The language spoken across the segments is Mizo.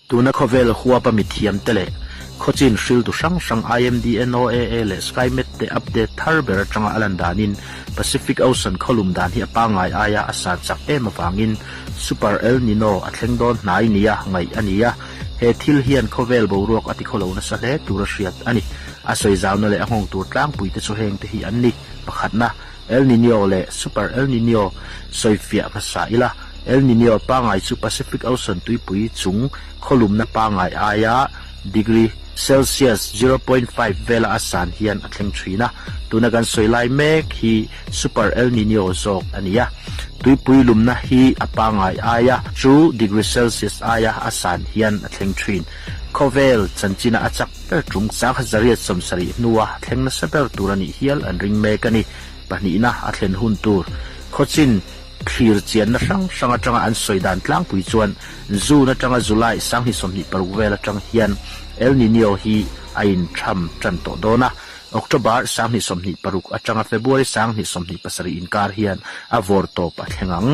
Tuna khawvel huapa mithiamte leh khawchin hriltu hrang hrang IMD, NOAA leh Skymet te update thar ber atanga a lan danin Pacific Ocean khawlum dan hi a pangngai aia a san chak em avangin Super El Nino a thleng dawn hnai nia ngaih a ni a, he thil hian khawvel boruak a tikhawlo nasa hle tur a hriat a ni. A sawi zauna leh a nghawng tur tlangpuite chu hengte hi an ni, pakhatna, El Niño leh Super El Niño sawifiah hmasa ila, El Niño pangngai chu Pacific Ocean tuipui chung khawlumna pangngai aia degree Celsius 0.5 vela a san hian a thleng thin a, tuna kan sawi lai mek hi Super El Niño zawk a ni a. Tuipui lumna hi a pangngai aia chu degree Celsius aia a san hian a thleng thin. Khawvel chanchina a chak ber tum 1870 hnua thleng nasa ber tur a nih hial an ring mek a ni. Pahnihna a thlen hun tur khawchin thlir chianna hrang hrang atanga an sawi dan tlangpui chuan June atanga July 2026 vel atang hian El Niño hi a intham tan tawh dawn a. October 2026 atanga February 2027 inkar hian a vawr tawp a thleng ang.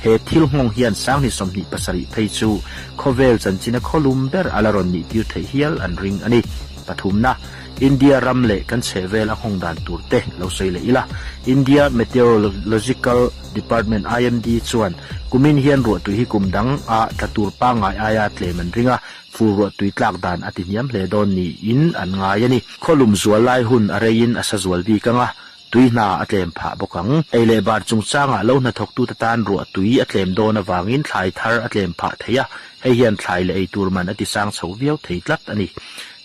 He thil nghawng hian 2027 phei chu khawvel chanchina khawlum ber a la rawn nih tir theih hial an ring a ni. Pathumna, India ram leh kan chhehvel a nghawng dan tur te lo sawi leh ila. India Meteorological Department, IMD, chuan kumin hian ruahtui hi kum dang a tla tur pangngai aia tlem an ring a, fur ruahtui tlak dan a tihniam hle dawn niin an ngai a ni. Khawlum zual lai hun a reiin a sa zual bik ang a, tui hna a tlem phah bawk ang. Ei leh bar chungchangah lo hnathawktute tan ruahtui a tlem dawn avangin thlai thar a tlem phah thei a, hei hian thlai leh ei tur man a tisang chho viau thei tlat a ni.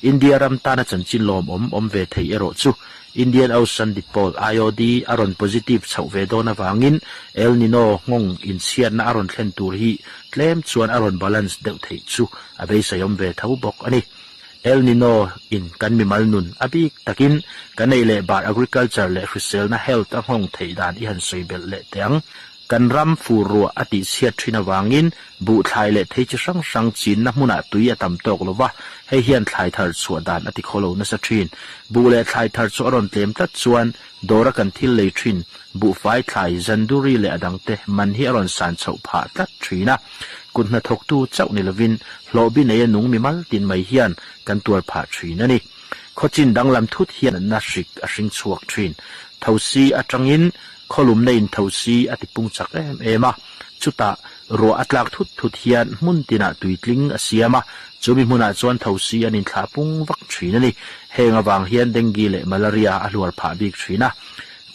India ram tana chanchin lawmawm awm ve thei erawh chu Indian Ocean Dipole, IOD, a rawn positive chhoh ve dawn avangin El Nino nghawng inchhiatna a rawn thlen tur hi tlem chuan a rawn balance deuh theih chu a beiseiawm ve tho bawk a ni. El Nino in kan mimal nun a bik takin kan ei leh bar agriculture leh hriselna health a nghawng theih dan i han sawi belh leh teh ang. Kan ram fur ruah a tihchhiat thin avangin buh thlai leh thei chi hrang hrang chinna hmunah tui a tam tawk lo va, hei hian thlai thar chhuah dan a tikhaw lo nasa thin. Buh leh thlai thar chu a rawn tlem tlat chuan dawra kan thil lei thin, buhfai thlai, zanduri leh a dangte man hi a rawn san chhoh phah tlat thin a. Kut hnathawktu chauh ni lovin hlawhbi neia nung mimal tin mai hian kan tuar phah thin a ni. Khawchin danglam thut hian natna hrik a hring chhuak thin. Thosi atangin Khawlumna in thosi a tipung chak em em a, chutah ruah a tlak thut thut hian hmun tinah tuitling a siam a, chumi hmunah chuan thosi an inthlah pung vak thin a ni. Heng avang hian dengue leh malaria a hluar phah bik thin a.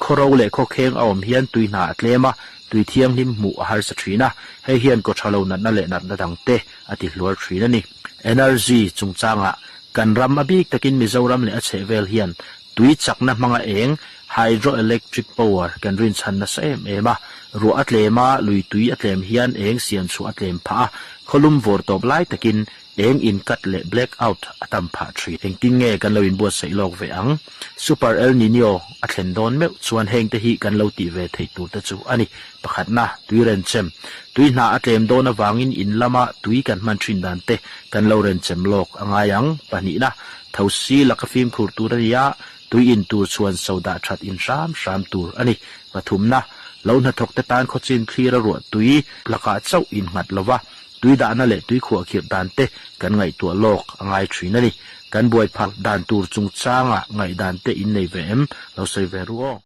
Khawro leh khawkheng a awm hian tui hna a tlem a, tui thianghlim hmuh a harsa thin a, hei hian kawthalo natna leh natna dangte a ti hluar thin a ni. Energy chungchangah kan ram a bik takin Mizoram leh a chhehvel hian Tui chakna hmanga eng, hydroelectric power, kan rinchhan nasa em em a. Ruah a tlem a, lui tui a tlem hian eng siam chhuah a tlem phah a, khawlum vawr tawp lai takin eng incut leh black out a tam phah thin. Engtin nge kan lo inbuatsaih lawk ve ang? Super El Niño a thlen dawn meuh chuan hengte hi kan lo tih ve theih tur te chu a ni. Pakhatna, tui renchem. Tui hna a tlem dawn avangin in lama tui kan hman thin dan te kan lo renchem lawk a ngai ang. Pahnihna, Thosi laka fimkhur tur a ni a, tui in tur chuan so dah that in hram hram tur a ni. Pathumna, lo hnathawk te tan khawchin thlir a ruah tui lakah chauh in nghat lova, tui dahna leh tui khuahkhirh dan te kan ngaihtuah lawk a ngai thin a ni. Kan buai phah dan tur chungchanga ngaihdan te in nei ve em? Lo sawi ve ru aw.